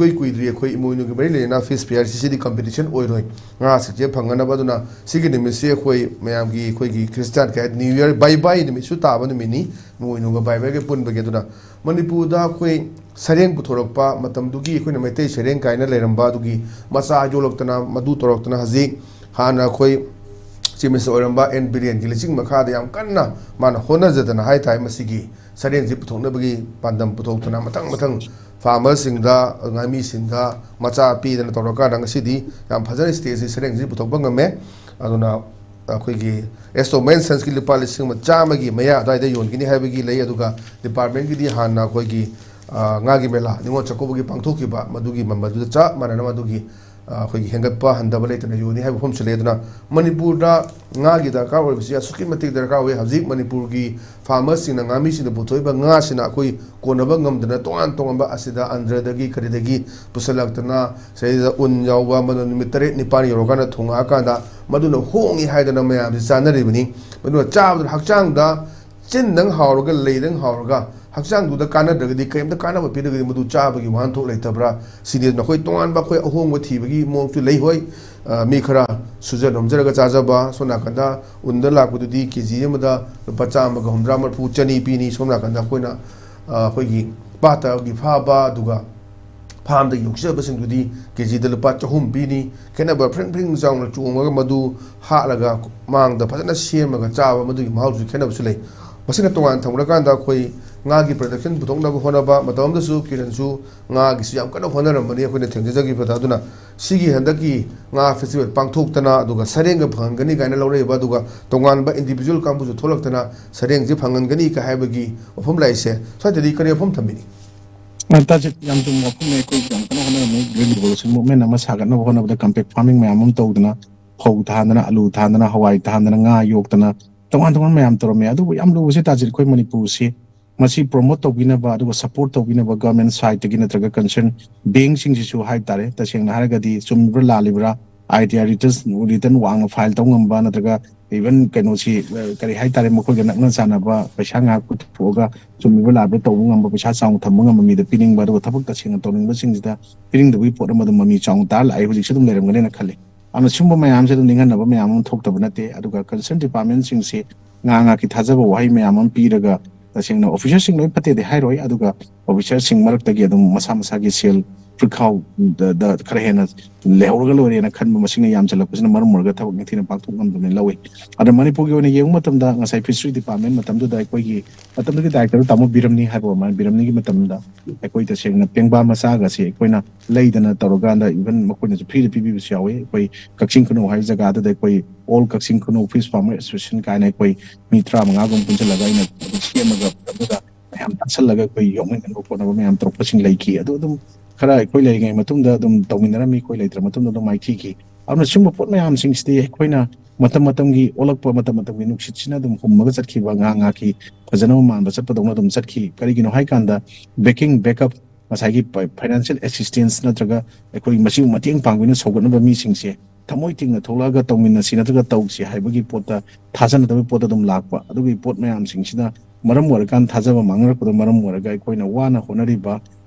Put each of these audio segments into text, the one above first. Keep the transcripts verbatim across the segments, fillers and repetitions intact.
ꯀꯨꯏ ꯀꯨꯏꯗ꯭ꯔꯤ ꯑꯩꯈꯣꯏ ꯏꯃꯣꯏꯅꯨꯒꯤ ꯃꯔꯤ ꯂꯩꯅꯅ ꯐꯤꯁ ꯐꯤꯌꯥꯔꯁꯤ, ꯁꯤꯗꯤ ꯀꯝꯄꯤꯇꯤꯁꯟ ꯑꯣꯏꯔꯣꯏ꯫ ꯉꯥꯁꯤꯡꯁꯦ ꯐꯪꯅꯅꯕ꯫ ꯑꯗꯨꯅ ꯁꯤꯒꯤ ꯅꯨꯃꯤꯠꯁꯤ ꯑꯩꯈꯣꯏ ꯃꯌꯥꯝꯒꯤ, ꯑꯩꯈꯣꯏꯒꯤ ꯈ꯭ꯔꯤꯁꯇꯤꯌꯥꯟ ꯀꯩ ꯍꯥꯏ, ꯅ꯭ꯌꯨ ꯏꯌꯔ, ꯕꯥꯏ ꯕꯥꯏ ꯅꯨꯃꯤꯠꯁꯨ ꯇꯥꯕ ꯅꯨꯃꯤꯠꯅꯤ, ꯏꯃꯣꯏꯅꯨꯒ ꯕꯥꯏ ꯕꯥꯏꯒ ꯄꯨꯟꯕꯒꯤ꯫ ꯑꯗꯨꯅ ꯃꯅꯤꯄꯨꯔꯗ ꯑꯩꯈꯣꯏ ꯁꯔꯦꯡ ꯄꯨꯊꯣꯔꯛꯄ ꯃꯇꯝꯗꯨꯒꯤ ꯑꯩꯈꯣꯏꯅ ꯃꯩꯇꯩ ꯁꯔꯦꯡ ꯀꯥꯏꯅ ꯂꯩꯔꯝꯕ ꯑꯗꯨꯒꯤ ꯃꯆꯥ ꯌꯣꯛꯂꯛꯇꯅ, ꯃꯗꯨ ꯇꯧꯔꯛꯇꯅ, ꯍꯧꯖꯤꯛ ꯍꯥꯟꯅ ꯑꯩꯈꯣꯏ ꯆꯤꯐ ꯃꯤꯅꯤꯁꯇꯔ ꯑꯣꯏꯔꯝꯕ ꯑꯦꯟ ꯕꯤꯔꯦꯟꯒꯤ ꯂꯨꯆꯤꯡ ꯃꯈꯥꯗ ꯌꯥꯝ ꯀꯟꯅ ꯃꯥꯅ ꯍꯣꯠꯅꯖꯗꯅ ꯍꯥꯏ ꯇꯥꯔꯦ, ꯃꯁꯤꯒꯤ ꯁꯔꯦꯡꯁꯤ ꯄꯨꯊꯣꯛꯅꯕꯒꯤ ꯄꯥꯟꯗꯝ ꯄꯨꯊꯣꯛꯇꯅ ꯃꯊꯪ ꯃꯊꯪ ꯐꯥꯔꯃꯔꯁꯤꯡꯗ, ꯉꯥꯃꯤꯁꯤꯡꯗ ꯃꯆꯥ ꯄꯤꯗꯅ ꯇꯧꯔꯀꯥꯟꯗ ꯉꯁꯤꯗꯤ ꯌꯥꯝ ꯐꯖꯅ ꯁ꯭ꯇꯦꯖꯁꯤ ꯁꯔꯦꯡꯁꯤ ꯄꯨꯊꯣꯛꯄ ꯉꯝꯃꯦ꯫ ꯑꯗꯨꯅ ꯑꯩꯈꯣꯏꯒꯤ ꯑꯦꯁꯇꯣ ꯃꯦꯟꯁꯟꯁꯀꯤ ꯂꯨꯄꯥ ꯂꯤꯁꯤꯡ ꯑꯃ ꯆꯥꯝꯃꯒꯤ ꯃꯌꯥ ꯑꯗꯨꯋꯥꯏꯗ ꯌꯣꯟꯒꯅꯤ ꯍꯥꯏꯕꯒꯤ ꯂꯩ꯫ ꯑꯗꯨꯒ ꯗꯤꯄꯥꯔꯠꯃꯦꯟꯒꯤꯗꯤ ꯍꯥꯟꯅ ꯑꯩꯈꯣꯏꯒꯤ, ꯑ, ꯉꯥꯒꯤ ꯃꯦꯂꯥ ꯅꯤꯉꯣꯜ ꯆꯥꯛꯀꯧꯕꯒꯤ ꯄꯥꯡꯊꯣꯛꯈꯤꯕ ꯃꯗꯨꯒꯤ ꯃꯃꯜꯗꯨꯗ ꯆꯞ ꯃꯥꯟꯅꯅ ꯃꯗꯨꯒꯤ, ꯑ, ꯑꯩꯈꯣꯏꯒꯤ ꯍꯦꯟꯒꯠꯄ ꯍꯟꯊꯕ ꯂꯩꯇꯅ ꯌꯣꯟꯅꯤ ꯍꯥꯏꯕ ꯋꯥꯐꯝꯁꯨ ꯂꯩ꯫ ꯑꯗꯨꯅ ꯃꯅꯤꯄꯨꯔꯗ ꯉꯥꯒꯤ ꯗꯔꯀꯥꯔ ꯑꯣꯏꯕꯁꯤ ꯑꯁꯨꯛꯀꯤ ꯃꯇꯤꯛ ꯗꯔꯀꯥꯔ ꯑꯣꯏ꯫ ꯍꯧꯖꯤꯛ ꯃꯅꯤꯄꯨꯔꯒꯤ ꯐꯥꯔꯃꯔꯁꯤꯡꯅ, ꯉꯥꯃꯤꯁꯤꯡꯅ ꯄꯨꯊꯣꯛꯏꯕ ꯉꯥꯁꯤꯅ ꯑꯩꯈꯣꯏ ꯀꯣꯟꯅꯕ ꯉꯝꯗꯅ ꯇꯣꯉꯥꯟ ꯇꯣꯉꯥꯟꯕ ꯑꯁꯤꯗ ꯑꯟꯗ꯭ꯔꯗꯒꯤ ꯀꯔꯤꯗꯒꯤ ꯄꯨꯁꯤꯜꯂꯛꯇꯅ, ꯁꯤꯗꯩꯗ ꯎꯟ ꯌꯥꯎꯕ, ꯃꯗꯨ ꯅꯨꯃꯤꯠ ꯇꯔꯦꯠ ꯅꯤꯄꯥꯜ ꯌꯧꯔꯀꯥꯟꯗ ꯊꯣꯡꯉꯛꯑꯀꯥꯟꯗ ꯃꯗꯨꯅ ꯍꯣꯡꯉꯤ ꯍꯥꯏꯗꯅ ꯃꯌꯥꯝꯁꯤ ꯆꯥꯅꯔꯤꯕꯅꯤ꯫ ꯃꯗꯨꯅ ꯆꯥꯕꯗꯨꯅ ꯍꯛꯆꯥꯡꯗ ꯆꯤꯟꯗꯪ ꯍꯥꯎꯔꯒ, ꯂꯩꯗꯪ ꯍꯥꯎꯔꯒ, ꯍꯛꯆꯥꯡꯗꯨꯗ ꯀꯥꯟꯅꯗ꯭ꯔꯒꯗꯤ, ꯀꯔꯤꯝꯇ ꯀꯥꯟꯅꯕ ꯄꯤꯗ꯭ꯔꯒꯗꯤ ꯃꯗꯨ ꯆꯥꯕꯒꯤ ꯋꯥꯍꯟꯊꯣꯛ ꯂꯩꯇꯕ꯭ꯔꯥ? ꯁꯤꯗꯤ ꯅꯈꯣꯏ ꯇꯣꯉꯥꯟꯕ ꯑꯩꯈꯣꯏ ꯑꯍꯣꯡꯕ ꯊꯤꯕꯒꯤ ꯃꯑꯣꯡꯁꯨ ꯂꯩ꯫ ꯍꯣꯏ, ꯑ, ꯃꯤ ꯈꯔ ꯁꯨꯖ ꯅꯣꯝꯖꯔꯒ ꯆꯥꯖꯕ, ꯁꯣꯝ ꯅꯥꯀꯟꯗ ꯎꯟꯗ ꯂꯥꯛꯄꯗꯨꯗꯤ ꯀꯦ ꯖꯤ ꯑꯃꯗ ꯂꯨꯄꯥ ꯆꯥꯝꯃꯒ ꯍꯨꯝꯗ꯭ꯔꯥ, ꯃꯔꯤꯐꯨ, ꯆꯅꯤ ꯄꯤꯅꯤ꯫ ꯁꯣꯝ ꯅꯥꯀꯟꯗ ꯑꯩꯈꯣꯏꯅ, ꯑ, ꯑꯩꯈꯣꯏꯒꯤ ꯄꯥꯠꯇꯒꯤ ꯐꯥꯕ, ꯑꯗꯨꯒ ꯐꯥꯝꯗ ꯌꯣꯛꯆꯕꯁꯤꯡꯗꯨꯗꯤ ꯀꯦ ꯖꯤꯗ ꯂꯨꯄꯥ ꯆꯍꯨꯝ ꯄꯤꯅꯤ꯫ ꯈꯦꯠꯅꯕ ꯐ꯭ꯔꯤꯡ ꯐ꯭ꯔꯤꯡ ꯆꯥꯎꯅ ꯆꯣꯡꯉꯒ ꯃꯗꯨ ꯍꯥꯠꯂꯒ ꯃꯥꯡꯗ ꯐꯖꯅ ꯁꯦꯝꯃꯒ ꯆꯥꯕ, ꯃꯗꯨꯒꯤ ꯃꯍꯥꯎꯁꯨ ꯈꯦꯠꯅꯕꯁꯨ ꯂꯩ꯫ ꯃꯁꯤꯅ ꯇꯣꯉꯥꯟ ꯊꯝꯈ꯭ꯔꯀꯥꯟꯗ ꯑꯩꯈꯣꯏ ꯉꯥꯒꯤ ꯄ꯭ꯔꯗꯛꯁꯟ ꯄꯨꯊꯣꯛꯅꯕ ꯍꯣꯠꯅꯕ ꯃꯇꯝ ꯑꯃꯗꯁꯨ ꯀꯤꯔꯟꯁꯨ ꯉꯥꯒꯤꯁꯨ ꯌꯥꯝ ꯀꯟꯅ ꯍꯣꯠꯅꯔꯝꯕꯅꯤ ꯑꯩꯈꯣꯏꯅ ꯊꯦꯡꯅꯖꯈꯤꯕꯗ꯫ ꯑꯗꯨꯅ ꯁꯤꯒꯤ ꯍꯟꯗꯛꯀꯤ ꯉꯥ ꯐꯦꯁꯇꯤꯚꯦꯜ ꯄꯥꯡꯊꯣꯛꯇꯅ ꯑꯗꯨꯒ ꯁꯔꯦꯡꯒ ꯐꯪꯍꯟꯒꯅꯤ ꯀꯥꯏꯅ ꯂꯧꯔꯛꯏꯕ, ꯑꯗꯨꯒ ꯇꯣꯉꯥꯟꯕ ꯏꯟꯗꯤꯚꯤꯖꯨꯋꯦꯜ ꯀꯥꯡꯕꯨꯁꯨ ꯊꯣꯛꯂꯛꯇꯅ ꯁꯔꯦꯡꯁꯤ ꯐꯪꯍꯟꯒꯅꯤ ꯀ ꯍꯥꯏꯕꯒꯤ ꯋꯥꯐꯝ ꯂꯥꯛꯏꯁꯦ, ꯁ꯭ꯋꯥꯏꯗꯗꯤ ꯀꯔꯤ ꯋꯥꯐꯝ ꯊꯝꯕꯤꯅꯤ? ꯑ, ꯇꯥꯖꯤꯠ, ꯌꯥꯝ ꯆꯨꯝꯕ ꯋꯥꯐꯝꯅꯦ꯫ ꯑꯩꯈꯣꯏ ꯌꯥꯝ ꯀꯟꯅ ꯍꯣꯠꯅꯔꯝꯃꯤ, Green Revolution Movement ꯑꯃ ꯁꯥꯒꯠꯅꯕ ꯍꯣꯠꯅꯕꯗ, ꯀꯝꯄꯦꯛ ꯐꯥꯔꯃꯤꯡ ꯃꯌꯥꯝ ꯑꯃ ꯇꯧꯗꯅ, ꯐꯧ ꯊꯥꯗꯅ, ꯑꯂꯨ ꯊꯥꯗꯅ, ꯍꯋꯥꯏ ꯊꯥꯗꯅ, ꯉꯥ ꯌꯣꯛꯇꯅ, ꯇꯣꯉꯥꯟ ꯇꯣꯉꯥꯟꯕ ꯃꯌꯥꯝ ꯇꯧꯔꯝꯃꯦ꯫ ꯑꯗꯨꯕꯨ ꯌꯥꯝ ꯂꯨꯕꯁꯦ, ꯇꯥꯖꯤꯠ, ꯑꯩꯈꯣꯏ ꯃꯅꯤꯄꯨꯔꯁꯤ ꯃꯁꯤ ꯄ꯭ꯔꯣꯃꯣꯠ ꯇꯧꯕꯤꯅꯕ ꯑꯗꯨꯒ ꯁꯄꯣꯔꯠ ꯇꯧꯕꯤꯅꯕ ꯒꯚꯔꯟꯃꯦꯟꯠ ꯁꯥꯏꯠꯇꯒꯤ ꯅꯠꯇ꯭ꯔꯒ ꯀꯟꯁꯔꯟ ꯕꯦꯡꯛꯁꯤꯡꯁꯤꯁꯨ ꯍꯥꯏꯕ ꯇꯥꯔꯦ, ꯇꯁꯦꯡꯅ ꯍꯥꯏꯔꯒꯗꯤ ꯆꯨꯝꯃꯤꯕ꯭ꯔꯥ ꯂꯥꯜꯂꯤꯕ꯭ꯔꯥ, ꯑꯥꯏ ꯇꯤ ꯑꯥꯔ ꯔꯤꯇꯔꯟ ꯋꯥꯡꯅ ꯐꯥꯏꯜ ꯇꯧ ꯉꯝꯕ, ꯅꯠꯇ꯭ꯔꯒ ꯏꯚꯟ ꯀꯩꯅꯣꯁꯤ, ꯑ, ꯀꯔꯤ ꯍꯥꯏꯇꯥꯔꯦ, ꯃꯈꯣꯏꯒ ꯅꯛꯅ ꯆꯥꯟꯅꯕ, ꯄꯩꯁꯥ ꯉꯥꯏꯍꯥꯛ ꯄꯨꯊꯣꯛꯑꯒ ꯆꯨꯝꯃꯤꯕ ꯂꯥꯟꯕ ꯇꯧꯕ ꯉꯝꯕ, ꯄꯩꯁꯥ ꯆꯥꯎꯅ ꯊꯝꯕ ꯉꯝꯕ ꯃꯤꯗ ꯄꯤꯅꯤꯡꯕ, ꯑꯗꯨꯒ ꯊꯕꯛ ꯇꯁꯦꯡꯅ ꯇꯧꯅꯤꯡꯕꯁꯤꯡꯁꯤꯗ ꯄꯤꯅꯤꯡꯗꯕꯒꯤ ꯄꯣꯠ ꯑꯃ ꯑꯗꯨꯝ ꯃꯃꯤ ꯆꯥꯎꯅ ꯇꯥꯔ ꯂꯥꯛꯑꯦ, ꯍꯧꯖꯤꯛꯁꯨ ꯑꯗꯨꯝ ꯂꯩꯔꯝꯒꯅꯤꯅ ꯈꯜꯂꯤ꯫ ꯑꯗꯨꯅ ꯁꯨꯝꯕ ꯃꯌꯥꯝꯁꯦ ꯑꯗꯨꯝ ꯅꯤꯡꯍꯟꯅꯕ ꯃꯌꯥꯝ ꯑꯃ ꯊꯣꯛꯇꯕ ꯅꯠꯇꯦ꯫ ꯑꯗꯨꯒ ꯀꯟꯁꯔꯟ ꯗꯤꯄꯥꯔꯠꯃꯦꯟꯁꯤꯡꯁꯤ ꯉꯥꯏꯍꯥꯛ ꯉꯥꯏꯍꯥꯛꯀꯤ ꯊꯥꯖꯕ ꯋꯥꯍꯩ ꯃꯌꯥꯝ ꯑꯃ ꯄꯤꯔꯒ, ꯇꯁꯦꯡꯅ ꯑꯣꯐꯤꯁꯔꯁꯤꯡ ꯂꯣꯏ ꯐꯠꯇꯦꯗꯤ ꯍꯥꯏꯔꯣꯏ, ꯑꯗꯨꯒ ꯑꯣꯐꯤꯁꯔꯁꯤꯡ ꯃꯔꯛꯇꯒꯤ ꯑꯗꯨꯝ ꯃꯁꯥ ꯃꯁꯥꯒꯤ ꯁꯦꯜ ꯐꯨꯔꯤꯠꯈꯥꯎꯗ ꯈꯔ ꯍꯦꯟꯅ ꯂꯩꯍꯧꯔꯒ ꯂꯣꯏꯔꯦꯅ ꯈꯟꯕ, ꯃꯁꯤꯡꯅ ꯌꯥꯝꯁꯤꯜꯂꯛꯄꯁꯤꯅ ꯃꯔꯝ ꯑꯣꯏꯔꯒ ꯊꯕꯛ ꯅꯤꯡꯊꯤꯅ ꯄꯥꯡꯊꯣꯛ ꯉꯝꯗꯕꯅ ꯂꯧꯏ꯫ ꯑꯗꯣ ꯃꯅꯤꯄꯨꯔꯒꯤ ꯑꯣꯏꯅ ꯌꯦꯡꯕ ꯃꯇꯝꯗ, ꯉꯁꯥꯏ ꯐꯤꯁꯔꯤ ꯗꯤꯄꯥꯔꯠꯃꯦꯟ ꯃꯇꯝꯗꯨꯗ ꯑꯩꯈꯣꯏꯒꯤ ꯃꯇꯝꯗꯨꯒꯤ ꯗꯥꯏꯔꯦꯛꯇꯔ ꯇꯥꯃꯣ ꯕꯤꯔꯝꯅꯤ ꯍꯥꯏꯕ ꯑꯃ, ꯕꯤꯔꯝꯅꯤꯒꯤ ꯃꯇꯝꯗ ꯑꯩꯈꯣꯏ ꯇꯁꯦꯡꯅ ꯄꯦꯡꯕꯥ ꯃꯆꯥꯒꯁꯦ ꯑꯩꯈꯣꯏꯅ ꯂꯩꯗꯅ ꯇꯧꯔꯀꯥꯟꯗ, ꯏꯚꯟ ꯃꯈꯣꯏꯅꯁꯨ ꯐ꯭ꯔꯤꯗ ꯄꯤꯕꯤꯕꯁꯨ ꯌꯥꯎꯋꯤ꯫ ꯑꯩꯈꯣꯏ ꯀꯛꯆꯤꯡ ꯈꯨꯅꯧ ꯍꯥꯏꯕ ꯖꯒꯥꯗꯨꯗ ꯑꯩꯈꯣꯏ ꯑꯣꯜ ꯀꯛꯆꯤꯡ ꯈꯨꯅꯧ ꯐꯤꯁ ꯐꯥꯔꯃꯔ ꯑꯦꯁꯣꯁꯤꯌꯦꯁꯟ ꯀꯥꯏꯅ ꯑꯩꯈꯣꯏ ꯃꯤ ꯇꯔꯥꯃꯉꯥꯒꯨꯝ ꯄꯨꯟꯁꯤꯜꯂꯒ ꯑꯩꯅ ꯑꯗꯨꯝ ꯁꯦꯝꯃꯒ, ꯑꯗꯨꯗ ꯃꯌꯥꯝ ꯇꯥꯁꯜꯂꯒ ꯑꯩꯈꯣꯏ ꯌꯣꯛꯃꯤꯟꯅꯅꯕ ꯈꯣꯠꯅꯕ ꯃꯌꯥꯝ ꯇꯧꯔꯛꯄꯁꯤꯡ ꯂꯩꯈꯤ꯫ ꯑꯗꯨ ꯑꯗꯨꯝ ꯈꯔ ꯑꯩꯈꯣꯏ ꯂꯩꯔꯤꯉꯩ ꯃꯇꯨꯡꯗ ꯑꯗꯨꯝ ꯇꯧꯃꯤꯟꯅꯔꯝꯃꯤ, ꯑꯩꯈꯣꯏ ꯂꯩꯇ꯭ꯔ ꯃꯇꯨꯡꯗ ꯑꯗꯨꯝ ꯃꯥꯏꯊꯤꯈꯤ꯫ ꯑꯗꯨꯅ ꯁꯤꯒꯨꯝꯕ ꯄꯣꯠ ꯃꯌꯥꯝꯁꯤꯡꯁꯤꯗꯤ ꯑꯩꯈꯣꯏꯅ ꯃꯇꯝ ꯃꯇꯝꯒꯤ ꯑꯣꯜꯂꯛꯄ, ꯃꯇꯝ ꯃꯇꯝꯒꯤ ꯅꯨꯡꯁꯤꯠꯁꯤꯅ ꯑꯗꯨꯝ ꯍꯨꯝꯃꯒ ꯆꯠꯈꯤꯕ, ꯉꯥ ꯉꯥꯛꯀꯤ ꯐꯖꯅꯕ ꯃꯥꯟꯕ ꯆꯠꯄꯗꯧꯅ ꯑꯗꯨꯝ ꯆꯠꯈꯤ꯫ ꯀꯔꯤꯒꯤꯅꯣ ꯍꯥꯏꯀꯥꯟꯗ, ꯕꯦꯀꯤꯡ ꯕꯦꯛꯑꯞ, ꯉꯁꯥꯏꯒꯤ ꯐꯥꯏꯅꯥꯟꯁꯤꯌꯦꯜ ꯑꯦꯁꯤꯁꯇꯦꯟꯁ ꯅꯠꯇ꯭ꯔꯒ ꯑꯩꯈꯣꯏ ꯃꯁꯤꯕꯨ ꯃꯇꯦꯡ ꯄꯥꯡꯕꯤꯅ ꯁꯧꯒꯠꯅꯕ ꯃꯤꯁꯤꯡꯁꯦ ꯊꯃꯣꯏ ꯊꯤꯡꯅ ꯊꯣꯛꯂꯛꯑꯒ ꯇꯧꯃꯤꯟꯅꯁꯤ ꯅꯠꯇ꯭ꯔꯒ ꯇꯧꯁꯤ ꯍꯥꯏꯕꯒꯤ ꯄꯣꯠꯇ ꯊꯥꯖꯅꯗꯕꯒꯤ ꯄꯣꯠꯇ ꯑꯗꯨꯝ ꯂꯥꯛꯄ꯫ ꯑꯗꯨꯒꯤ ꯄꯣꯠ ꯃꯌꯥꯝꯁꯤꯡꯁꯤꯅ ꯃꯔꯝ ꯑꯣꯏꯔꯀꯥꯟꯗ, ꯊꯥꯖꯕ ꯃꯥꯡꯅꯔꯛꯄꯗ ꯃꯔꯝ ꯑꯣꯏꯔꯒ, ꯑꯩꯈꯣꯏꯅ ꯋꯥꯅ ꯍꯣꯠꯅꯔꯤꯕ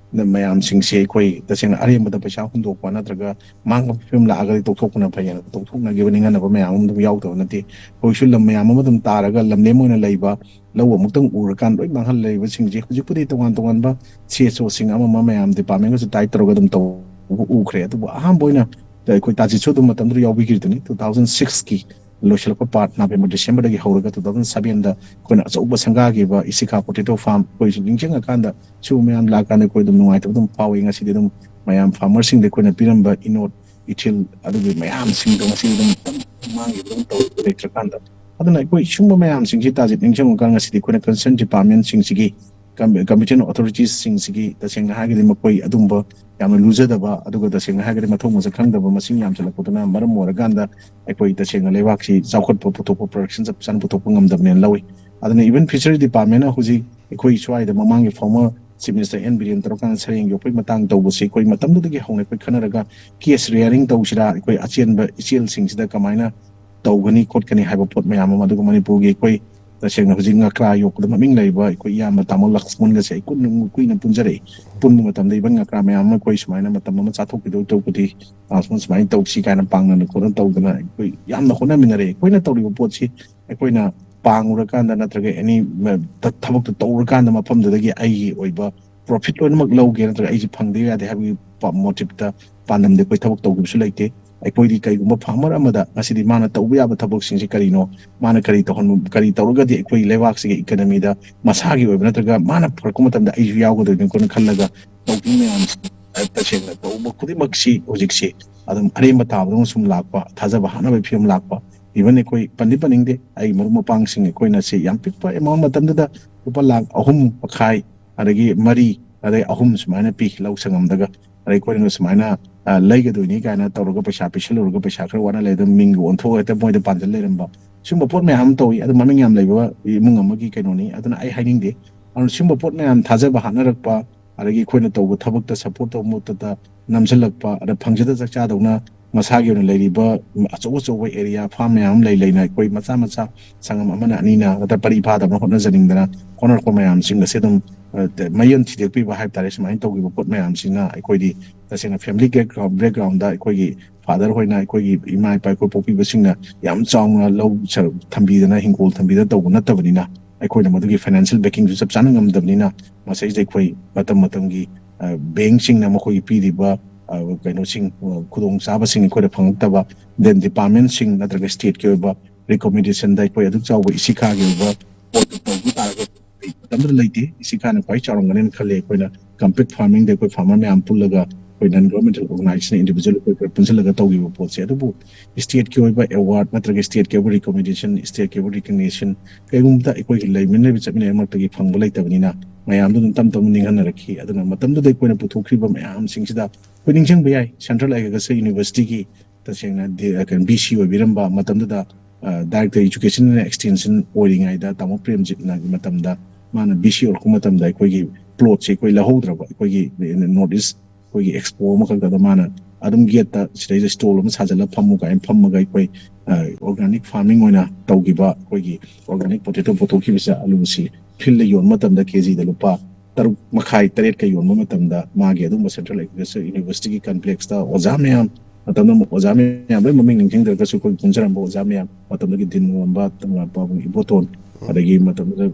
ꯃꯌꯥꯝꯁꯤꯡꯁꯦ ꯑꯩꯈꯣꯏ ꯇꯁꯦꯡꯅ ꯑꯔꯦꯝꯕꯗ ꯄꯩꯁꯥ ꯍꯨꯟꯗꯣꯛꯄ ꯅꯠꯇ꯭ꯔꯒ ꯃꯥꯡꯕ ꯐꯤꯕꯝ ꯂꯥꯛꯑꯒꯗꯤ ꯇꯣꯛꯊꯣꯛꯄꯅ ꯐꯩ ꯍꯥꯏꯅ ꯇꯣꯛꯊꯣꯛꯅꯈꯤꯕ ꯅꯤꯡꯍꯟꯅꯕ ꯃꯌꯥꯝ ꯑꯃ ꯑꯗꯨꯝ ꯌꯥꯎꯗꯕ ꯅꯠꯇꯦ꯫ ꯑꯩꯈꯣꯏꯁꯨ ꯂꯝ ꯃꯌꯥꯝ ꯑꯃ ꯑꯗꯨꯝ ꯇꯥꯔꯒ ꯂꯝꯂꯦꯝ ꯑꯣꯏꯅ ꯂꯩꯕ, ꯂꯧ ꯑꯃꯨꯛꯇꯪ ꯎꯔꯀꯥꯟꯗ ꯂꯣꯏ ꯃꯥꯡꯍꯜ ꯂꯩꯕꯁꯤꯡꯁꯦ ꯍꯧꯖꯤꯛꯄꯨꯗꯤ ꯇꯣꯉꯥꯟ ꯇꯣꯉꯥꯟꯕ ꯁꯤ ꯑꯦꯁ ꯑꯣꯁꯤꯡ ꯑꯃ ꯑꯃ ꯃꯌꯥꯝ ꯗꯤꯄꯥꯔꯠꯃꯦꯟꯒꯁꯨ ꯇꯥꯏꯠ ꯇꯧꯔꯒ ꯑꯗꯨꯝ ꯇꯧꯕ ꯎꯈ꯭ꯔꯦ꯫ ꯑꯗꯨꯕꯨ ꯑꯍꯥꯟꯕ ꯑꯣꯏꯅ ꯑꯩꯈꯣꯏ ꯇꯥꯖꯤꯠꯁꯨ ꯑꯗꯨꯝ ꯃꯇꯝꯗꯨꯗ ꯌꯥꯎꯕꯤꯈꯤꯕꯗꯨꯅꯤ꯫ ꯇꯨ ꯊꯥꯎꯖꯟ ꯁꯤꯛꯁꯀꯤ ꯂꯣꯏꯁꯤꯜꯂꯛꯄ ꯄꯥꯔꯠ, ꯅꯕꯦꯝꯕꯔ ꯗꯤꯁꯦꯝꯕꯔꯗꯒꯤ ꯍꯧꯔꯒ ꯇꯨ ꯊꯥꯎꯖꯟ ꯁꯕꯦꯟꯗ ꯑꯩꯈꯣꯏꯅ ꯑꯆꯧꯕ ꯁꯪꯒꯥꯈꯤꯕ ꯏꯁꯤꯀꯥ ꯄꯣꯇꯦꯇꯣ ꯐꯥꯔꯝ, ꯑꯩꯈꯣꯏꯁꯨ ꯅꯤꯡꯁꯤꯡꯉꯀꯥꯟꯗ ꯁꯤꯒꯨꯝꯕ ꯃꯌꯥꯝ ꯂꯥꯛꯀꯥꯟꯗ ꯑꯩꯈꯣꯏ ꯑꯗꯨꯝ ꯅꯨꯡꯉꯥꯏꯇꯕ ꯑꯗꯨꯝ ꯐꯥꯎꯏ꯫ ꯉꯁꯤꯗꯤ ꯑꯗꯨꯝ ꯃꯌꯥꯝ ꯐꯥꯔꯃꯔꯁꯤꯡꯗ ꯑꯩꯈꯣꯏꯅ ꯄꯤꯔꯝꯕ ꯏꯅꯣꯠ, ꯏꯊꯤꯜ, ꯑꯗꯨꯒꯤ ꯃꯌꯥꯝꯁꯤꯡꯗꯣ ꯉꯁꯤ ꯑꯗꯨꯝ ꯃꯥꯡꯈꯤꯕ ꯑꯗꯨꯝ ꯇꯧꯔ ꯂꯩꯇ꯭ꯔꯀꯥꯟꯗ, ꯑꯗꯨꯅ ꯑꯩꯈꯣꯏ ꯁꯤꯒꯨꯝꯕ ꯃꯌꯥꯝꯁꯤꯡꯁꯤ ꯇꯥꯖꯤꯠ ꯅꯤꯡꯁꯤꯡꯉꯀꯥꯟꯗ ꯉꯁꯤꯗꯤ ꯑꯩꯈꯣꯏꯅ ꯀꯟꯁꯔꯟ ꯗꯤꯄꯥꯔꯠꯃꯦꯟꯁꯤꯡꯁꯤꯒꯤ, ꯀꯝ-, ꯀꯝꯄꯤꯇꯦꯟ ꯑꯣꯊꯣꯔꯤꯇꯤꯁꯁꯤꯡꯁꯤꯒꯤ ꯇꯁꯦꯡꯅ ꯍꯥꯏꯔꯒꯗꯤ ꯃꯈꯣꯏ ꯑꯗꯨꯝꯕ ꯌꯥꯝꯅ ꯂꯨꯖꯗꯕ, ꯑꯗꯨꯒ ꯇꯁꯦꯡꯅ ꯍꯥꯏꯔꯒꯗꯤ ꯃꯊꯣꯡ ꯃꯁꯛ ꯈꯪꯗꯕ ꯃꯁꯤꯡ ꯌꯥꯝꯁꯤꯜꯂꯛꯄꯗꯨꯅ ꯃꯔꯝ ꯑꯣꯏꯔꯀꯥꯟꯗ ꯑꯩꯈꯣꯏ ꯇꯁꯦꯡꯅ ꯂꯩꯕꯥꯛꯁꯤ ꯆꯥꯎꯈꯠꯄ ꯄꯨꯊꯣꯛꯄ, ꯄ꯭ꯔꯗꯛꯁꯟ ꯆꯞ ꯆꯥꯅ ꯄꯨꯊꯣꯛꯄ ꯉꯝꯗꯕꯅꯦꯅ ꯂꯧꯏ꯫ ꯑꯗꯨꯅ ꯏꯚꯟ ꯐꯤꯁꯔꯤ ꯗꯤꯄꯥꯔꯠꯃꯦꯟꯅ ꯍꯧꯖꯤꯛ ꯑꯩꯈꯣꯏ ꯁ꯭ꯋꯥꯏꯗ ꯃꯃꯥꯡꯒꯤ farmer Chief Minister N Biren ꯇꯧꯔꯀꯥꯟꯗ ꯁꯔꯦꯡ ꯌꯣꯛꯄꯒꯤ ꯃꯇꯥꯡ ꯇꯧꯕꯁꯤ ꯑꯩꯈꯣꯏ ꯃꯇꯝꯗꯨꯗꯒꯤ ꯍꯧꯅ ꯑꯩꯈꯣꯏ ꯈꯟꯅꯔꯒ case rearing ꯇꯧꯁꯤꯔꯥ, ꯑꯩꯈꯣꯏ ꯑꯆꯦꯟꯕ ꯏꯆꯦꯜꯁꯤꯡꯁꯤꯗ ꯀꯃꯥꯏꯅ ꯇꯧꯒꯅꯤ ꯈꯣꯠꯀꯅꯤ ꯍꯥꯏꯕ ꯄꯣꯠ ꯃꯌꯥꯝ ꯑꯃ, ꯑꯗꯨꯒ ꯃꯅꯤꯄꯨꯔꯒꯤ ꯑꯩꯈꯣꯏ ꯇꯁꯦꯡꯅ ꯍꯧꯖꯤꯛ ꯉꯀ꯭ꯔꯥ ꯌꯣꯛꯄꯗ ꯃꯃꯤꯡ ꯂꯩꯔꯤꯕ ꯑꯩꯈꯣꯏ ꯏꯌꯥꯝꯕ ꯇꯥꯃꯣ ꯂꯛꯁꯃꯟꯒꯁꯦ ꯑꯩ ꯀꯨꯏꯅ, ꯀꯨꯏꯅ ꯄꯨꯟꯖꯔꯛꯏ꯫ ꯄꯨꯟꯕ ꯃꯇꯝꯗ even ꯉꯀ꯭ꯔꯥ ꯃꯌꯥꯝ ꯑꯃ ꯑꯩꯈꯣꯏ ꯁꯨꯃꯥꯏꯅ ꯃꯇꯝ ꯑꯃ ꯆꯥꯊꯣꯛꯈꯤꯗꯧ ꯇꯧꯕꯗꯤ ꯂꯛꯁꯃꯟ ꯁꯨꯃꯥꯏꯅ ꯇꯧꯁꯤ ꯀꯥꯏꯅ ꯄꯥꯡꯅꯗꯅ ꯈꯣꯠꯅ ꯇꯧꯗꯅ ꯑꯩꯈꯣꯏ ꯌꯥꯝꯅ ꯍꯣꯠꯅꯃꯤꯟꯅꯔꯛꯏ꯫ ꯑꯩꯈꯣꯏꯅ ꯇꯧꯔꯤꯕ ꯄꯣꯠꯁꯤ ꯑꯩꯈꯣꯏꯅ ꯄꯥꯡꯉꯨꯔꯀꯥꯟꯗ ꯅꯠꯇ꯭ꯔꯒ ꯑꯦꯅꯤ ꯊꯕꯛꯇꯨ ꯇꯧꯔꯀꯥꯟꯗ ꯃꯐꯝꯗꯨꯗꯒꯤ ꯑꯩꯒꯤ ꯑꯣꯏꯕ profit ꯂꯣꯏꯅꯃꯛ ꯂꯧꯒꯦ ꯅꯠꯇ꯭ꯔꯒ ꯑꯩꯁꯦ ꯐꯪꯗꯕ ꯌꯥꯗꯦ ꯍꯥꯏꯕꯒꯤ motiveꯇ, ꯄꯥꯟꯗꯝꯗ ꯑꯩꯈꯣꯏ ꯊꯕꯛ ꯇꯧꯈꯤꯕꯁꯨ ꯂꯩꯇꯦ꯫ ꯑꯩꯈꯣꯏꯗꯤ ꯀꯩꯒꯨꯝꯕ farmer ꯑꯃꯗ ꯉꯁꯤꯗꯤ ꯃꯥꯅ ꯇꯧꯕ ꯌꯥꯕ ꯊꯕꯛꯁꯤꯡꯁꯤ ꯀꯔꯤꯅꯣ, ꯃꯥꯅ ꯀꯔꯤ ꯇꯧꯍꯟꯕ, ꯀꯔꯤ ꯇꯧꯔꯒꯗꯤ ꯑꯩꯈꯣꯏ ꯂꯩꯕꯥꯛꯁꯤꯒꯤ economyꯗ ꯃꯁꯥꯒꯤ ꯑꯣꯏꯕ ꯅꯠꯇ꯭ꯔꯒ ꯃꯥꯅ ꯐꯔꯛꯄ ꯃꯇꯝꯗ ꯑꯩꯁꯨ ꯌꯥꯎꯒꯗꯣꯏꯅꯤꯀꯣꯅ ꯈꯜꯂꯒ ꯇꯧꯕ ꯃꯌꯥꯝꯁꯤ, ꯇꯁꯦꯡꯅ ꯇꯧꯕ ꯈꯨꯗꯤꯡꯃꯛꯁꯤ ꯍꯧꯖꯤꯛꯁꯤ ꯑꯗꯨꯝ ꯑꯔꯦꯝꯕ ꯇꯥꯕꯗꯧꯅ ꯁꯨꯝ ꯂꯥꯛꯄ, ꯊꯥꯖꯕ ꯍꯥꯠꯅꯕꯒꯤ ꯐꯤꯕꯝ ꯂꯥꯛꯄ꯫ Even ꯑꯩꯈꯣꯏ ꯄꯟꯗꯤ ꯄꯟꯅꯤꯡꯗꯦ, ꯑꯩꯒꯤ ꯃꯔꯨꯞ ꯃꯄꯥꯡꯁꯤꯡ ꯑꯩꯈꯣꯏꯅ ꯁꯤ ꯌꯥꯝ ꯄꯤꯛꯄ amount, ꯃꯇꯝꯗꯨꯗ ꯂꯨꯄꯥ ꯂꯥꯈ ꯑꯍꯨꯝ ꯃꯈꯥꯏ, ꯑꯗꯒꯤ ꯃꯔꯤ, ꯑꯗꯩ ꯑꯍꯨꯝ ꯁꯨꯃꯥꯏꯅ ꯄꯤ ꯂꯧ ꯁꯪꯉꯝꯗꯒ꯫ ꯑꯗꯩ ꯑꯩꯈꯣꯏꯅ ꯁꯨꯃꯥꯏꯅ, ꯑ, ꯂꯩꯒꯗꯣꯏꯅꯤ ꯀꯥꯏꯅ ꯇꯧꯔꯒ ꯄꯩꯁꯥ ꯄꯤꯁꯜꯂꯨꯔꯒ ꯄꯩꯁꯥ ꯈꯔ ꯋꯥꯠꯅ ꯂꯩ, ꯑꯗꯨꯝ ꯃꯤꯡꯒ ꯑꯣꯟꯊꯣꯛꯑꯒ ꯍꯦꯛꯇ ꯃꯣꯏꯗ ꯄꯥꯟꯁꯤꯜ ꯂꯩꯔꯝꯕ, ꯁꯤꯒꯨꯝꯕ ꯄꯣꯠ ꯃꯌꯥꯝ ꯑꯃ ꯇꯧꯏ꯫ ꯑꯗꯨ ꯃꯃꯤꯡ ꯌꯥꯝ ꯂꯩꯕ ꯏꯃꯨꯡ ꯑꯃꯒꯤ ꯀꯩꯅꯣꯅꯤ, ꯑꯗꯨꯅ ꯑꯩ ꯍꯥꯏꯅꯤꯡꯗꯦ꯫ ꯑꯗꯨꯅ ꯁꯤꯒꯨꯝꯕ ꯄꯣꯠ ꯃꯌꯥꯝ ꯊꯥꯖꯕ ꯍꯥꯠꯅꯔꯛꯄ, ꯑꯗꯒꯤ ꯑꯩꯈꯣꯏꯅ ꯇꯧꯕ ꯊꯕꯛꯇ support ꯇꯧꯕ ꯃꯍꯨꯠꯇ ꯅꯝꯁꯤꯜꯂꯛꯄ, ꯑꯗ ꯐꯪꯖꯗ ꯆꯥꯛ ꯆꯥꯗꯧꯅ ꯃꯁꯥꯒꯤ ꯑꯣꯏꯅ ꯂꯩꯔꯤꯕ ꯑꯆꯧ ꯑꯆꯧꯕ area farm ꯃꯌꯥꯝ ꯑꯃ ꯂꯩ ꯂꯩꯅ ꯑꯩꯈꯣꯏ ꯃꯆꯥ ꯃꯆꯥ ꯁꯪꯉꯝ ꯑꯃꯅ ꯑꯅꯤꯅ ꯅꯠꯇ꯭ꯔ ꯄꯔꯤ ꯐꯥꯗꯕꯅ ꯍꯣꯠꯅꯖꯅꯤꯡꯗꯅ ꯍꯣꯠꯅꯔꯛꯄ ꯃꯌꯥꯝꯁꯤꯡ ꯑꯁꯤ ꯑꯗꯨꯝ, ꯑ, ꯃꯌꯣꯟ ꯊꯤꯗꯦꯛꯄꯤꯕ ꯍꯥꯏꯕ ꯇꯥꯔꯦ꯫ ꯁꯨꯃꯥꯏꯅ ꯇꯧꯈꯤꯕ ꯄꯣꯠ ꯃꯌꯥꯝꯁꯤꯅ ꯑꯩꯈꯣꯏꯗꯤ ꯇꯁꯦꯡꯅ family background, backgroundꯗ ꯑꯩꯈꯣꯏꯒꯤ father ꯍꯣꯏꯅ, ꯑꯩꯈꯣꯏꯒꯤ ꯏꯃꯥ ꯏꯄꯥ, ꯑꯩꯈꯣꯏ ꯄꯣꯛꯄꯤꯕꯁꯤꯡꯅ ꯌꯥꯝ ꯆꯥꯎꯅ ꯂꯧ ꯁ-, ꯊꯝꯕꯤꯗꯅ, ꯍꯤꯡꯒꯣꯜ ꯊꯝꯕꯤꯗꯅ ꯇꯧꯕ ꯅꯠꯇꯕꯅꯤꯅ, ꯑꯩꯈꯣꯏꯅ ꯃꯗꯨꯒꯤ financial backingꯁꯨ ꯆꯞ ꯆꯥꯅ ꯉꯝꯗꯕꯅꯤꯅ, ꯃꯁꯤꯗꯩꯁꯤꯗ ꯑꯩꯈꯣꯏ ꯃꯇꯝ ꯃꯇꯝꯒꯤ, ꯑ, bankꯁꯤꯡꯅ ꯃꯈꯣꯏꯒꯤ ꯄꯤꯔꯤꯕ, ꯑ, ꯀꯩꯅꯣꯁꯤꯡ, ꯑ, ꯈꯨꯗꯣꯡꯆꯥꯕꯁꯤꯡ ꯑꯩꯈꯣꯏꯗ ꯐꯪꯉꯛꯇꯕ, then departmentꯁꯤꯡ ꯅꯠꯇ꯭ꯔꯒ stateꯀꯤ ꯑꯣꯏꯕ recommendationꯗ ꯑꯩꯈꯣꯏ ꯑꯗꯨꯛ ꯆꯥꯎꯕ ꯏꯁꯤꯈꯥꯒꯤ ꯑꯣꯏꯕ ꯄꯣꯠꯇꯨ ꯇꯧꯕ ꯇꯥꯔꯒꯗꯤ, ꯑꯩ ꯃꯇꯝꯗꯨꯗ ꯂꯩꯇꯦ꯫ ꯏꯁꯤꯈꯥꯅ ꯈ꯭ꯋꯥꯏ ꯆꯥꯎꯔꯝꯒꯅꯤꯅ ꯈꯜꯂꯦ꯫ ꯑꯩꯈꯣꯏꯅ compact farmingꯗ ꯑꯩꯈꯣꯏ farmer ꯃꯌꯥꯝ ꯄꯨꯜꯂꯒ, ꯑꯩꯈꯣꯏ non governmental organization, individual ꯑꯩꯈꯣꯏ ꯈꯔ ꯄꯨꯟꯁꯤꯜꯂꯒ ꯇꯧꯈꯤꯕ ꯄꯣꯠꯁꯦ꯫ ꯑꯗꯨꯕꯨ stateꯀꯤ ꯑꯣꯏꯕ award ꯅꯠꯇ꯭ꯔꯒ stateꯀꯤ ꯑꯣꯏꯕ recommendationstateꯀꯤ ꯑꯣꯏꯕ recognition ꯀꯩꯒꯨꯝꯕꯗ ꯑꯩꯈꯣꯏꯒꯤ ꯂꯩꯃꯤꯟꯅꯔꯤꯕ ꯆꯠꯃꯤꯟꯅꯔꯤꯕ ꯃꯔꯛꯇꯒꯤ ꯐꯪꯕ ꯂꯩꯇꯕꯅꯤꯅ ꯃꯌꯥꯝꯗꯨ ꯑꯗꯨꯝ ꯇꯞ ꯇꯞꯅ ꯅꯤꯡꯍꯟꯅꯔꯛꯈꯤ꯫ ꯑꯗꯨꯅ ꯃꯇꯝꯗꯨꯗ ꯑꯩꯈꯣꯏꯅ ꯄꯨꯊꯣꯛꯈ꯭ꯔꯤꯕ ꯃꯌꯥꯝꯁꯤꯡꯁꯤꯗ ꯑꯩꯈꯣꯏ ꯅꯤꯡꯁꯤꯡꯕ ꯌꯥꯏ, Central Agriculture Universityꯒꯤ ꯇꯁꯦꯡꯅ ꯗꯤ-, ꯑ, ꯀꯩꯅꯣ, V C ꯑꯣꯏꯕꯤꯔꯝꯕ ꯃꯇꯝꯗꯨꯗ, ꯑ, Director Education and Extension ꯑꯣꯏꯔꯤꯉꯩꯗ ꯇꯥꯃꯣ ꯄ꯭ꯔꯦꯝꯖꯤꯠꯅꯒꯤ ꯃꯇꯝꯗ ꯃꯥꯅ V C ꯑꯣꯏꯔꯛꯄ ꯃꯇꯝꯗ ꯑꯩꯈꯣꯏꯒꯤ ꯄ꯭ꯂꯣꯠꯁꯦ ꯑꯩꯈꯣꯏ ꯂꯧꯍꯧꯗ꯭ꯔꯕ, ꯑꯩꯈꯣꯏꯒꯤ ꯅꯣꯔꯠ ꯏꯁ ꯑꯩꯈꯣꯏꯒꯤ ꯑꯦꯛꯁꯄꯣ ꯑꯃꯈꯛꯇꯗ ꯃꯥꯅ ꯑꯗꯨꯝ ꯒꯦꯠꯇ ꯁꯤꯗꯩꯗ ꯁ꯭ꯇꯣꯜ ꯑꯃ ꯁꯥꯖꯜꯂ ꯐꯝꯃꯨ ꯀꯥꯏꯅ ꯐꯝꯃꯒ ꯑꯩꯈꯣꯏ ꯑꯣꯔꯒꯥꯅꯤꯛ ꯐꯥꯔꯃꯤꯡ ꯑꯣꯏꯅ ꯇꯧꯈꯤꯕ ꯑꯩꯈꯣꯏꯒꯤ ꯑꯣꯔꯒꯥꯅꯤꯛ ꯄꯣꯇꯦꯇꯣ ꯄꯨꯊꯣꯛꯈꯤꯕꯁꯦ, ꯑꯂꯨꯁꯤ ꯐꯤꯜꯗ ꯌꯣꯟꯕ ꯃꯇꯝꯗ ꯀꯦꯖꯤꯗ ꯂꯨꯄꯥ ꯇꯔꯨꯛ ꯃꯈꯥꯏ ꯇꯔꯦꯠꯀ ꯌꯣꯟꯕ ꯃꯇꯝꯗ ꯃꯥꯒꯤ ꯑꯗꯨꯒꯨꯝꯕ ꯁꯦꯟꯇ꯭ꯔꯦꯜ ꯑꯦꯒ꯭ꯔꯤꯀꯜꯆꯔ ꯌꯨꯅꯤꯚꯔꯁꯤꯇꯤꯒꯤ ꯀꯝꯄ꯭ꯂꯦꯛꯁꯇ ꯑꯣꯖꯥ ꯃꯌꯥꯝ, ꯃꯇꯝꯗ ꯑꯃꯨꯛ ꯑꯣꯖꯥ ꯃꯌꯥꯝ ꯂꯣꯏ ꯃꯃꯤꯡ ꯅꯤꯡꯁꯤꯡꯗ꯭ꯔꯒꯁꯨ ꯑꯩꯈꯣꯏ ꯄꯨꯟꯖꯔꯝꯕ ꯑꯣꯖꯥ ꯃꯌꯥꯝ, ꯃꯇꯝꯗꯨꯒꯤ ꯗꯤꯟ ꯑꯣꯏꯔꯝꯕ ꯄꯥꯕꯨꯡ ꯏꯕꯣꯇꯣꯟ, ꯑꯗꯒꯤ ꯃꯇꯝꯗꯨꯗ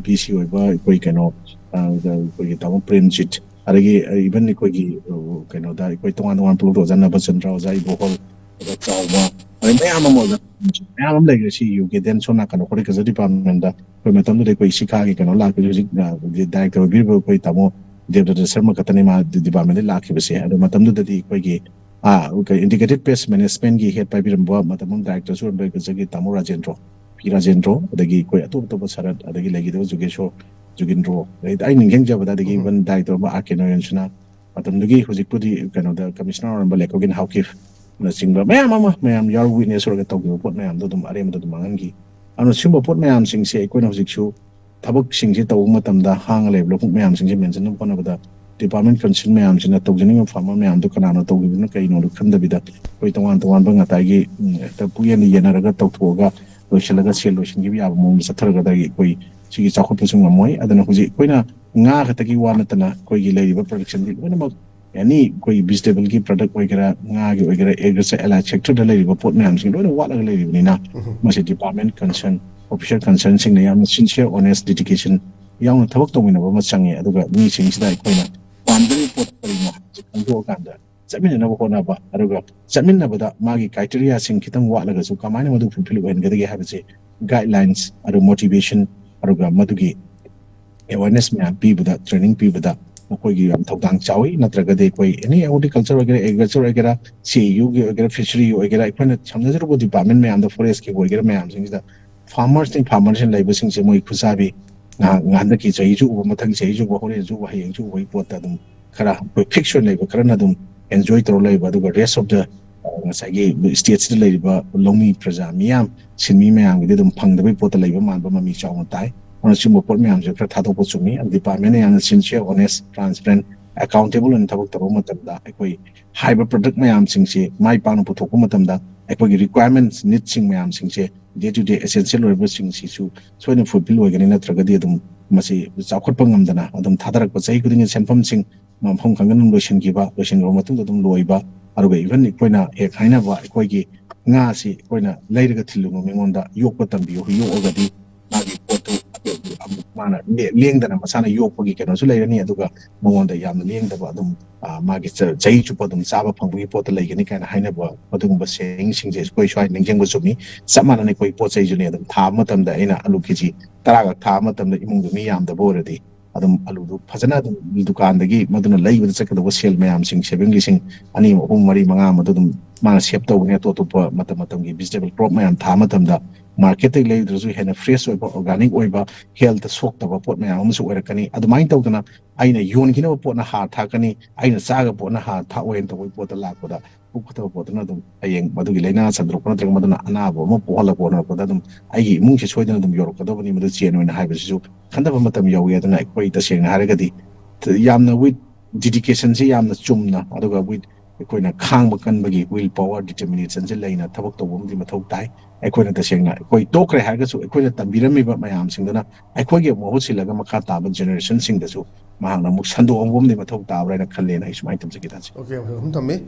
ꯚꯤ ꯁꯤ ꯑꯣꯏꯕ ꯑꯩꯈꯣꯏ ꯀꯩꯅꯣ ꯑꯩꯈꯣꯏꯒꯤ ꯇꯥꯃꯣ ꯄ꯭ꯔꯦꯝꯖꯤꯠ, ꯑꯗꯒꯤ ꯏꯚꯟ ꯑꯩꯈꯣꯏꯒꯤ ꯀꯩꯅꯣꯗ ꯑꯩꯈꯣꯏ ꯇꯣꯉꯥꯟ ꯇꯣꯉꯥꯟ ꯄꯨꯂꯞꯇ ꯑꯣꯖꯥ ꯅꯕꯆꯟꯗ꯭ꯔ, ꯑꯣꯖꯥ ꯏꯕꯣꯍꯣꯜ, ꯑꯣꯖꯥ ꯆꯥꯎꯕ, ꯑꯗꯩ ꯃꯌꯥꯝ ꯑꯃ ꯑꯣꯖꯥ ꯃꯌꯥꯝ ꯑꯃ ꯂꯩꯈ꯭ꯔꯦ꯫ ꯁꯤ ꯌꯨꯒꯦꯗꯦꯟ ꯁꯣꯝ ꯅꯥꯀꯟꯗ ꯍꯣꯔꯇꯤꯀꯜꯆꯔ ꯗꯤꯄꯥꯔꯠꯃꯦꯟꯗ ꯑꯩꯈꯣꯏ ꯃꯇꯝꯗꯨꯗ ꯑꯩꯈꯣꯏ ꯁꯤꯈꯥꯒꯤ ꯀꯩꯅꯣ ꯂꯥꯛꯄꯁꯦ ꯍꯧꯖꯤꯛ ꯗꯥꯏꯔꯦꯛꯇꯔ ꯑꯣꯏꯕꯤꯔꯤꯕ ꯑꯩꯈꯣꯏ ꯇꯥꯃꯣ ꯗꯦꯕꯗꯠꯇ ꯁꯔꯃ ꯈꯛꯇꯅꯤ ꯃꯥ ꯗꯤꯄꯥꯔꯠꯃꯦꯟꯗ ꯂꯥꯛꯈꯤꯕꯁꯦ꯫ ꯑꯗꯣ ꯃꯇꯝꯗꯨꯗꯗꯤ ꯑꯩꯈꯣꯏꯒꯤ ꯏꯟꯇꯤꯒ꯭ꯔꯦꯇꯦꯠ ꯄꯦꯁ ꯃꯦꯅꯦꯖꯃꯦꯟꯒꯤ ꯍꯦꯠ ꯄꯥꯏꯕꯤꯔꯝꯕ ꯃꯇꯝ ꯑꯃ ꯗꯥꯏꯔꯦꯛꯇꯔꯁꯨ ꯑꯣꯏꯔꯝꯕ ꯑꯩꯈꯣꯏꯒꯤ ꯇꯥꯃꯣ ꯔꯥꯖꯦꯟꯗ꯭ꯔꯣ, ꯄꯤ ꯔꯥꯖꯦꯟꯗ꯭ꯔꯣ, ꯑꯗꯒꯤ ꯑꯩꯈꯣꯏ ꯑꯇꯣꯞ ꯑꯇꯣꯞꯄ ꯁꯔꯠ, ꯑꯗꯒꯤ ꯂꯩꯈꯤꯗꯕ ꯖꯨꯒꯦꯁꯣꯔ, ꯖꯨꯒꯤꯟꯗ꯭ꯔꯣ, ꯑꯗꯩ ꯑꯩ ꯅꯤꯡꯁꯤꯡꯖꯕꯗ ꯑꯗꯒꯤ ꯏꯚꯟ ꯗꯥꯏꯔꯦꯛꯇꯔ ꯑꯃ ꯑꯥꯔ ꯀꯦ ꯅꯣꯔꯦꯟꯁꯅ ꯃꯇꯝꯗꯨꯒꯤ ꯍꯧꯖꯤꯛꯄꯨꯗꯤ ꯀꯩꯅꯣꯗ ꯀꯃꯤꯁꯅꯔ ꯑꯣꯏꯔꯝꯕ ꯂꯦꯈꯣꯒꯤꯟ ꯍꯥꯎꯀꯤꯞꯅꯆꯤꯡꯕ ꯃꯌꯥꯝ ꯑꯃ, ꯃꯌꯥꯝ ꯌꯥꯎꯔ ꯋꯤꯠꯅꯦꯁ ꯑꯣꯏꯔꯒ ꯇꯧꯈꯤꯕ ꯄꯣꯠ ꯃꯌꯥꯝꯗꯣ ꯑꯗꯨꯝ ꯑꯔꯦꯝꯕꯗ ꯑꯗꯨꯝ ꯃꯥꯡꯍꯟꯈꯤ꯫ ꯑꯗꯨꯅ ꯁꯤꯒꯨꯝꯕ ꯄꯣꯠ ꯃꯌꯥꯝꯁꯤꯡꯁꯦ ꯑꯩꯈꯣꯏꯅ ꯍꯧꯖꯤꯛꯁꯨ ꯊꯕꯛꯁꯤꯡꯁꯦ ꯇꯧꯕ ꯃꯇꯝꯗ ꯍꯥꯡꯉ ꯂꯩꯕ ꯂꯧꯕꯨꯛ ꯃꯌꯥꯝꯁꯤꯡꯁꯦ ꯃꯦꯟꯁꯤꯟꯅꯕ ꯍꯣꯠꯅꯕꯗ ꯗꯤꯄꯥꯔꯠꯃꯦꯟ ꯀꯟꯁꯔꯟ ꯃꯌꯥꯝꯁꯤꯅ ꯇꯧꯖꯅꯤꯡꯕ ꯐꯥꯔꯃꯔ ꯃꯌꯥꯝꯗꯣ ꯀꯅꯥꯅꯣ ꯇꯧꯈꯤꯕꯅꯣ ꯀꯩꯅꯣꯗꯣ ꯈꯟꯗꯕꯤꯗ ꯑꯩꯈꯣꯏ ꯇꯣꯉꯥꯟ ꯇꯣꯉꯥꯟꯕ ꯉꯁꯥꯏꯒꯤ ꯍꯦꯛꯇ ꯄꯨꯛꯌꯦꯟꯗ ꯌꯦꯟꯅꯔꯒ ꯇꯧꯊꯣꯛꯑꯒ ꯂꯣꯏꯁꯤꯜꯂꯒ ꯁꯦꯜ ꯂꯣꯏꯁꯤꯟꯈꯤꯕ ꯌꯥꯕ ꯃꯑꯣꯡꯗ ꯆꯠꯊꯔꯒꯗꯤ ꯑꯩꯈꯣꯏ ꯁꯤꯒꯤ ꯆꯥꯎꯈꯠꯄꯁꯨ ꯉꯝꯃꯣꯏ꯫ ꯑꯗꯨꯅ ꯍꯧꯖꯤꯛ ꯑꯩꯈꯣꯏꯅ ꯉꯥ ꯈꯛꯇꯒꯤ ꯋꯥ ꯅꯠꯇꯅ ꯑꯩꯈꯣꯏꯒꯤ ꯂꯩꯔꯤꯕ ꯄ꯭ꯔꯗꯛꯁꯟꯗꯤ ꯂꯣꯏꯅꯃꯛ ꯑꯦꯅꯤ ꯑꯩꯈꯣꯏ ꯚꯤꯖꯤꯇꯦꯕꯜꯒꯤ ꯄ꯭ꯔꯗꯛ ꯑꯣꯏꯒꯦꯔꯥ, ꯉꯥꯒꯤ ꯑꯣꯏꯒꯦꯔꯥ, ꯑꯦꯒ꯭ꯔꯤꯀꯜꯆꯔ ꯑꯦꯂꯥꯏꯠ ꯁꯦꯛꯇꯔꯗ ꯂꯩꯔꯤꯕ ꯄꯣꯠ ꯃꯌꯥꯝꯁꯤꯡ ꯂꯣꯏꯅ ꯋꯥꯠꯂꯒ ꯂꯩꯔꯤꯕꯅꯤꯅ ꯃꯁꯤ ꯗꯤꯄꯥꯔꯠꯃꯦꯟ ꯀꯟꯁꯔꯟ, ꯑꯣꯐꯤꯁꯔ ꯀꯟꯁꯔꯟꯁꯤꯡꯅ ꯌꯥꯝꯅ ꯁꯤꯟꯁꯤꯌꯔ, ꯑꯣꯅꯦꯁ, ꯗꯦꯗꯤꯀꯦꯁꯟ ꯌꯥꯎꯅ ꯊꯕꯛ ꯇꯧꯃꯤꯟꯅꯕ ꯑꯃ ꯆꯪꯉꯦ꯫ ꯑꯗꯨꯒ ꯃꯤꯁꯤꯡꯁꯤꯗ ꯑꯩꯈꯣꯏꯅ ꯄꯥꯝꯖꯔꯤꯕ ꯄꯣꯠ ꯀꯔꯤꯅꯣ ꯍꯥꯏꯕꯁꯤ ꯈꯪꯗꯣꯛꯑꯀꯥꯟꯗ ꯆꯠꯃꯤꯟꯅꯅꯕ ꯍꯣꯠꯅꯕ, ꯑꯗꯨꯒ ꯆꯠꯃꯤꯟꯅꯕꯗ ꯃꯥꯒꯤ ꯀ꯭ꯔꯥꯏꯇꯦꯔꯤꯌꯥꯁꯤꯡ ꯈꯤꯇꯪ ꯋꯥꯠꯂꯒꯁꯨ ꯀꯃꯥꯏꯅ ꯃꯗꯨ ꯐꯨꯜꯐꯤꯜ ꯑꯣꯏꯍꯟꯒꯗꯒꯦ ꯍꯥꯏꯕꯁꯤ ꯒꯥꯏꯗꯂꯥꯏꯟꯁ, ꯑꯗꯨ ꯃꯣꯇꯤꯚꯦꯁꯟ, ꯑꯗꯨꯒ ꯃꯗꯨꯒꯤ ꯑꯦꯋꯥꯔꯅꯦꯁ ꯃꯌꯥꯝ ꯄꯤꯕꯗ, ꯇ꯭ꯔꯦꯅꯤꯡ ꯄꯤꯕꯗ ꯃꯈꯣꯏꯒꯤ ꯌꯥꯝ ꯊꯧꯗꯥꯡ ꯆꯥꯎꯏ꯫ ꯅꯠꯇ꯭ꯔꯒꯗꯤ ꯑꯩꯈꯣꯏ ꯑꯦꯅꯤ ꯍꯣꯔꯇꯤꯀꯜꯆꯔ ꯑꯣꯏꯒꯦꯔꯥ, ꯑꯦꯒ꯭ꯔꯤꯀꯜꯆꯔ ꯑꯣꯏꯒꯦꯔꯥ, ꯁꯤ ꯌꯨꯒꯤ ꯑꯣꯏꯒꯦꯔꯥ, ꯐꯤꯁꯔꯤꯒꯤ ꯑꯣꯏꯒꯦꯔꯥ, ꯑꯩꯈꯣꯏꯅ ꯁꯝꯅꯖꯔꯨꯕ ꯗꯤꯄꯥꯔꯠꯃꯦꯟ ꯃꯌꯥꯝꯗ, ꯐꯣꯔꯦꯁꯀꯤꯕꯨ ꯑꯣꯏꯒꯦꯔꯥ, ꯃꯌꯥꯝꯁꯤꯡꯁꯤꯗ ꯐꯥꯔꯃꯔꯁꯤꯡ, ꯐꯥꯔꯃꯔꯁꯤꯡ ꯂꯩꯕꯁꯤꯡꯁꯦ ꯃꯣꯏ ꯈꯨꯠꯁꯥꯕꯤ ꯉꯥꯏꯍꯥꯛ, ꯍꯟꯗꯛꯀꯤ ꯆꯍꯤꯁꯨ ꯎꯕ, ꯃꯊꯪ ꯆꯍꯤꯁꯨ ꯎꯕ, ꯍꯣꯔꯦꯟꯁꯨ ꯎꯕ, ꯍꯌꯦꯡꯁꯨ ꯎꯕꯒꯤ ꯄꯣꯠꯇ ꯑꯗꯨꯝ ꯈꯔ ꯑꯩꯈꯣꯏ ꯐꯤꯛꯁ ꯑꯣꯏꯅ ꯂꯩꯕ ꯈꯔꯅ ꯑꯗꯨꯝ ꯑꯦꯟꯖꯣꯏ ꯇꯧꯔ ꯂꯩꯕ, ꯑꯗꯨꯒ ꯔꯦꯁ ꯑꯣꯐ ꯗ ꯉꯁꯥꯏꯒꯤ ꯁ꯭ꯇꯦꯠꯁꯤꯗ ꯂꯩꯔꯤꯕ ꯂꯧꯃꯤ ꯄ꯭ꯔꯖꯥ ꯃꯤꯌꯥꯝ, ꯁꯤꯟꯃꯤ ꯃꯌꯥꯝꯒꯤꯗꯤ ꯑꯗꯨꯝ ꯐꯪꯗꯕꯩ ꯄꯣꯠꯇ ꯂꯩꯕ ꯃꯥꯟꯕ ꯃꯃꯤ ꯆꯥꯎꯅ ꯇꯥꯏ꯫ ꯑꯗꯨꯅ ꯁꯤꯒꯨꯝꯕ ꯄꯣꯠ ꯃꯌꯥꯝꯁꯦ ꯈꯔ ꯊꯥꯗꯣꯛꯄ ꯆꯨꯝꯃꯤ꯫ ꯗꯤꯄꯥꯔꯠꯃꯦꯟꯅ ꯌꯥꯝꯅ sincere, honest, transparent, accountable ꯑꯣꯏꯅ ꯊꯕꯛ ꯇꯧꯕ ꯃꯇꯝꯗ ꯑꯩꯈꯣꯏ ꯍꯥꯏꯕ ꯄ꯭ꯔꯗꯛ ꯃꯌꯥꯝꯁꯤꯡꯁꯤ ꯃꯥꯏ ꯄꯥꯛꯅ ꯄꯨꯊꯣꯛꯄ ꯃꯇꯝꯗ ꯑꯩꯈꯣꯏꯒꯤ requirements, ꯅꯤꯗꯁꯤꯡ ꯃꯌꯥꯝꯁꯤꯡꯁꯦ, day to day essential ꯑꯣꯏꯕꯁꯤꯡꯁꯤꯁꯨ ꯁꯣꯏꯗꯅ fulfill ꯑꯣꯏꯒꯅꯤ꯫ ꯅꯠꯇ꯭ꯔꯒꯗꯤ ꯑꯗꯨꯝ ꯃꯁꯤ ꯆꯥꯎꯈꯠꯄ ꯉꯝꯗꯅ ꯑꯗꯨꯝ ꯊꯥꯗꯔꯛꯄ ꯆꯍꯤ ꯈꯨꯗꯤꯡꯒꯤ ꯁꯦꯟꯐꯝꯁꯤꯡ ꯃꯐꯝ ꯈꯪꯗꯅ ꯑꯗꯨꯝ ꯂꯣꯏꯁꯤꯟꯈꯤꯕ, ꯂꯣꯏꯁꯤꯟꯈ꯭ꯔꯕ ꯃꯇꯨꯡꯗ ꯑꯗꯨꯝ ꯂꯣꯏꯕ꯫ ꯑꯗꯨꯒ even ꯑꯩꯈꯣꯏꯅ ꯍꯦꯛ ꯍꯥꯏꯅꯕ ꯑꯩꯈꯣꯏꯒꯤ ꯉꯥꯁꯤ ꯑꯩꯈꯣꯏꯅ ꯂꯩꯔꯒ ꯊꯤꯜꯂꯨꯕ ꯃꯤꯉꯣꯟꯗ ꯌꯣꯛꯄ ꯇꯝꯕꯤꯌꯨ, ꯌꯣꯛꯑꯒꯗꯤ ꯃꯥꯒꯤ ꯄꯣꯠꯇꯨ ꯑꯃꯨꯛ ꯃꯥꯅ ꯂꯦ-, ꯂꯦꯡꯗꯅ ꯃꯁꯥꯅ ꯌꯣꯛꯄꯒꯤ ꯀꯩꯅꯣꯁꯨ ꯂꯩꯔꯅꯤ꯫ ꯑꯗꯨꯒ ꯃꯉꯣꯟꯗ ꯌꯥꯝꯅ ꯂꯦꯡꯗꯕ ꯑꯗꯨꯝ, ꯑ, ꯃꯥꯒꯤ ꯆ-, ꯆꯍꯤ ꯆꯨꯞꯄ ꯑꯗꯨꯝ ꯆꯥꯕ ꯐꯪꯕꯒꯤ ꯄꯣꯠꯇ ꯂꯩꯒꯅꯤ ꯀꯥꯏꯅ ꯍꯥꯏꯅꯕ ꯑꯗꯨꯒꯨꯝꯕ sayingꯁꯤꯡꯁꯦ ꯑꯩꯈꯣꯏ ꯁ꯭ꯋꯥꯏ ꯅꯤꯡꯁꯤꯡꯕ ꯆꯨꯝꯃꯤ꯫ ꯆꯞ ꯃꯥꯟꯅꯅ ꯑꯩꯈꯣꯏ ꯄꯣꯠ ꯆꯩꯁꯨꯅꯦ ꯑꯗꯨꯝ ꯊꯥꯕ ꯃꯇꯝꯗ ꯑꯩꯅ ꯑꯂꯨ ꯀꯦꯖꯤ ꯇꯔꯥꯈꯛ ꯊꯥꯕ ꯃꯇꯝꯗ ꯏꯃꯨꯡꯗ ꯃꯤ ꯌꯥꯝꯗꯕ ꯑꯣꯏꯔꯗꯤ ꯑꯗꯨꯝ ꯑꯂꯨꯗꯨ ꯐꯖꯅ ꯑꯗꯨꯝ ꯗꯨꯀꯥꯟꯗꯒꯤ ꯃꯗꯨꯅ ꯂꯩꯕꯗ ꯆꯠꯀꯗꯧꯕ ꯁꯦꯜ ꯃꯌꯥꯝꯁꯤꯡ, saving ꯂꯤꯁꯤꯡ ꯑꯅꯤ, ꯑꯍꯨꯝ, ꯃꯔꯤ, ꯃꯉꯥ ꯑꯃꯗꯨ ꯑꯗꯨꯝ ꯃꯥꯅ save ꯇꯧꯒꯅꯤ꯫ ꯑꯇꯣꯞ ꯑꯇꯣꯞꯄ ꯃꯇꯝ ꯃꯇꯝꯒꯤ vegetable crop ꯃꯌꯥꯝ ꯊꯥ ꯃꯇꯝꯗ marketꯇꯒꯤ ꯂꯩꯗ꯭ꯔꯁꯨ ꯍꯦꯟꯅ fresh ꯑꯣꯏꯕ, organic ꯑꯣꯏꯕ, healthꯇ ꯁꯣꯛꯇꯕ ꯄꯣꯠ ꯃꯌꯥꯝ ꯑꯃꯁꯨ ꯑꯣꯏꯔꯛꯀꯅꯤ꯫ ꯑꯗꯨꯃꯥꯏꯅ ꯇꯧꯗꯅ ꯑꯩꯅ ꯌꯣꯟꯈꯤꯅꯕ ꯄꯣꯠꯅ ꯍꯥꯔ ꯊꯥꯛꯀꯅꯤ, ꯑꯩꯅ ꯆꯥꯒ ꯄꯣꯠꯅ ꯍꯥꯔ ꯊꯥꯛꯑꯣꯏꯅ ꯇꯧꯕꯒꯤ ꯄꯣꯠꯇ ꯂꯥꯛꯄꯗ ꯄꯨꯛ ꯐꯠꯇꯕ ꯄꯣꯠꯇꯨꯅ ꯑꯗꯨꯝ ꯍꯌꯦꯡ ꯃꯗꯨꯒꯤ ꯂꯥꯏꯅꯥ ꯁꯟꯗꯣꯔꯛꯄ ꯅꯠꯇ꯭ꯔꯒ ꯃꯗꯨꯅ ꯑꯅꯥꯕ ꯑꯃ ꯄꯣꯛꯍꯜꯂꯛꯄ ꯍꯣꯠꯅꯔꯛꯄꯗ ꯑꯗꯨꯝ ꯑꯩꯒꯤ ꯏꯃꯨꯡꯁꯦ ꯁꯣꯏꯗꯅ ꯑꯗꯨꯝ ꯌꯧꯔꯛꯀꯗꯕꯅꯤ꯫ ꯃꯗꯨ chain ꯑꯣꯏꯅ ꯍꯥꯏꯕꯁꯤꯁꯨ ꯈꯟꯊꯕ ꯃꯇꯝ ꯌꯧꯏ꯫ ꯑꯗꯨꯅ ꯑꯩꯈꯣꯏ ꯇꯁꯦꯡꯅ ꯍꯥꯏꯔꯒꯗꯤ ꯌꯥꯝꯅ with dedicationꯁꯦ ꯌꯥꯝꯅ ꯆꯨꯝꯅ, ꯑꯗꯨꯒ with ꯑꯩꯈꯣꯏꯅ ꯈꯥꯡꯕ ꯀꯟꯕꯒꯤ will power, determinationꯁꯦ ꯂꯩꯅ ꯊꯕꯛ ꯇꯧꯕ ꯑꯃꯗꯤ ꯃꯊꯧ ꯇꯥꯏ꯫ ꯑꯩꯈꯣꯏꯅ ꯇꯁꯦꯡꯅ ꯑꯩꯈꯣꯏ ꯇꯣꯛꯈ꯭ꯔꯦ ꯍꯥꯏꯔꯒꯁꯨ ꯑꯩꯈꯣꯏꯅ ꯇꯝꯕꯤꯔꯝꯃꯤꯕ ꯃꯌꯥꯝꯁꯤꯡꯗꯨꯅ ꯑꯩꯈꯣꯏꯒꯤ ꯑꯃꯨꯛ ꯃꯍꯨꯠ ꯁꯤꯜꯂꯒ ꯃꯈꯥ ꯇꯥꯕ generationꯁꯤꯡꯗꯁꯨ ꯃꯍꯥꯛꯅ ꯑꯃꯨꯛ ꯁꯟꯗꯣꯛꯍꯧꯕ ꯑꯃꯗꯤ ꯃꯊꯧ ꯇꯥꯕ꯭ꯔꯥ ꯍꯥꯏꯅ ꯈꯜꯂꯦꯅ ꯑꯩ ꯁꯨꯃꯥꯏꯅ ꯊꯝꯖꯒꯦ, ꯇꯥꯖꯩ꯫ OK, OK, ꯑꯍꯨꯝ ꯊꯝꯃꯤ꯫